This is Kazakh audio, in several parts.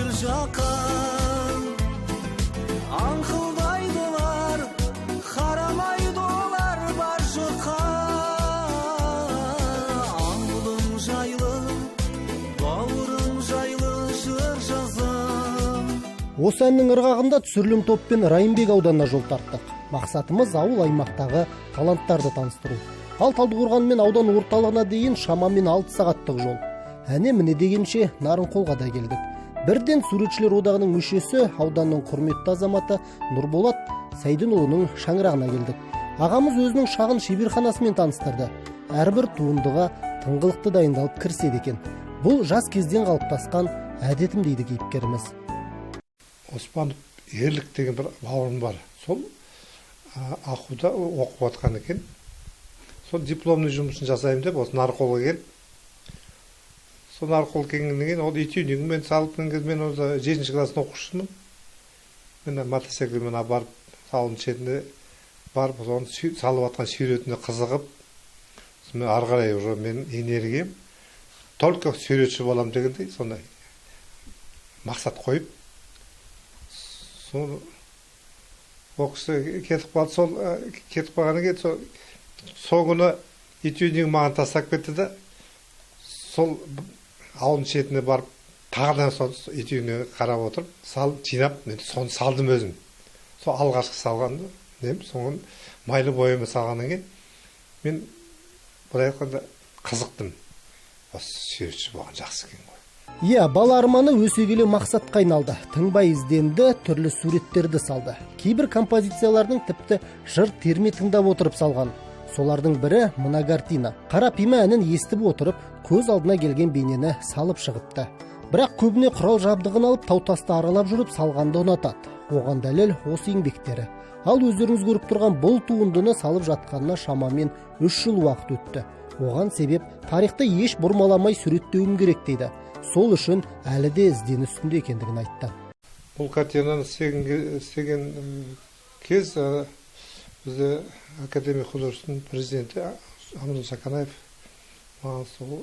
жел жаққан. Аңқылдайды олар, қарамайды олар бар жұртқа. Ауылым жайлы, бауырым жайлы жыр жазам. Осы әннің ырғағында түсірілім топпен Райымбек ауданына жол тарттық. Мақсатымыз ауыл аймақтағы таланттарды таныстыру. Ал Талдықорған мен аудан орталығына дейін шамамен 6 сағаттық жол. Әне міне дегенше Нарынқолға да келдік. Бірден суретшілер одағының мүшесі, ауданның құрметті азаматы Нұрболат Сәйдінұлының шаңырағына келдік. Ағамыз өзінің шағын шеберханасымен таныстырды. Әрбір туындыға тыңғылықты дайындалып кіріседі екен. Бұл жас кезден қалыптасқан әдетім, дейді кейіпкеріміз. Оспанов Ерлік деген бір бауырым бар. Сол Ақуда оқып жатқан екен. Сол дипломный жұмысын жасаймын деп осы Нарынқолға келіп, сол Нарынқол келгеннен кейін ол этюднигімен салып, мен осы 7 класстың оқушысымын. Мен мотоциклмен апарып, ауылдың шетіне барып, соны салып жатқан суретіне қызығып, сонымен ары қарай уже менің энергиям только суретші боламын дегендей сондай мақсат қойып, сол ол кісі кетіп қалды. Сол кетіп қалғаннан кейін сол күні этюдник маған тастап кетті да, сол ауылдың шетіне барып тағы да сол этюдникке қарап отырып салып жинап, мен соны салдым өзім. Сол алғашқы салған нем, соны майлы бояумен салғаннан кейін мен былай айтқанда қызықтым. Осы суретші болған жақсы екен ғой. Иә, бала арманы өсе келе мақсатқа айналды. Тыңбай ізденді, түрлі суреттерді салды. Кейбір композициялардың тіпті жыр терме тыңдап отырып салған. Солардың бірі мына картина. Қара пима әнін естіп отырып, көз алдына келген бейнені салып шығыпты. Бірақ көбіне құрал жабдығын алып, тау тасты аралап жүріп салғанды ұнатады. Оған дәлел осы еңбектері. Ал өздеріңіз көріп тұрған бұл туындыны салып жатқанына шамамен 3 жыл уақыт өтті. Оған себеп тарихты еш бұрмаламай суреттеуім керек дейді. Сол үшін әлі де ізденіс үстінде екендігін айтты. Бұл картинаны істеген кез бізде Академия художествоның президенті Аманжол Саканаев маған сол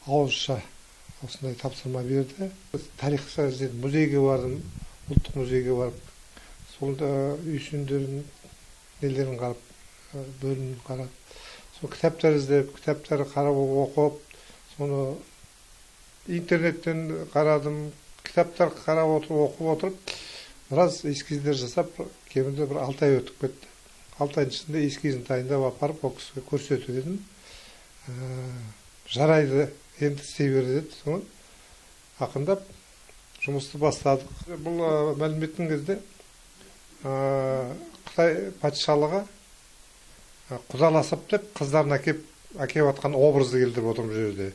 ауызша осындай тапсырма берді. Тарихшы іздедім, музейге бардым, ұлттық музейге барып, сол үйсіндерін, нелерін қарап, бөлімін қарап, сол кітаптар іздеп, кітаптар қарап оқып, соны интернеттен қарадым, кітаптар қарап отырып, оқып отырып, біраз эскиздер жасап, кемінде бір 6 ай өтіп кетті. 6 айдың ішінде эскизін дайындап апарып, ол кісіге көрсетіп едім. Жарайды, енді істей бер деді. Соны ақырындап жұмысты бастадық. Бұл мәліметтің кезде Қытай патшалығы құдаласып деп қыздарын әкеп жатқан образды келтіріп отырмын бұл жерде.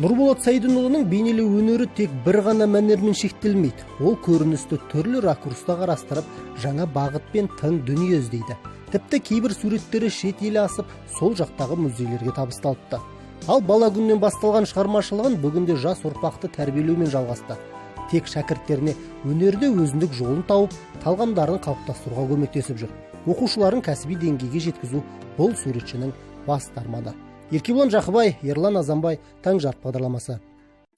Нұрболат Сәйдінұлының бейнелеу өнері тек бір ғана мәнермен шектелмейді. Ол көріністі түрлі ракурста қарастырып, жаңа бағыт пен тың дүние іздейді. Тіпті кейбір суреттері шет ел асып, сол жақтағы музейлерге табысталыпты. Ал бала күннен басталған шығармашылығын бүгінде жас ұрпақты тәрбиелеумен жалғасты. Тек шәкірттеріне өнерде өзіндік жолын тауып, талғамдарын қалыптастыруға көмектесіп жүр. Оқушыларын кәсіби деңгейге жеткізу бұл суретшінің басты арманы. Еркебұлан Жақыбай, Ерлан Азанбай, Таң жарық бағдарламасы.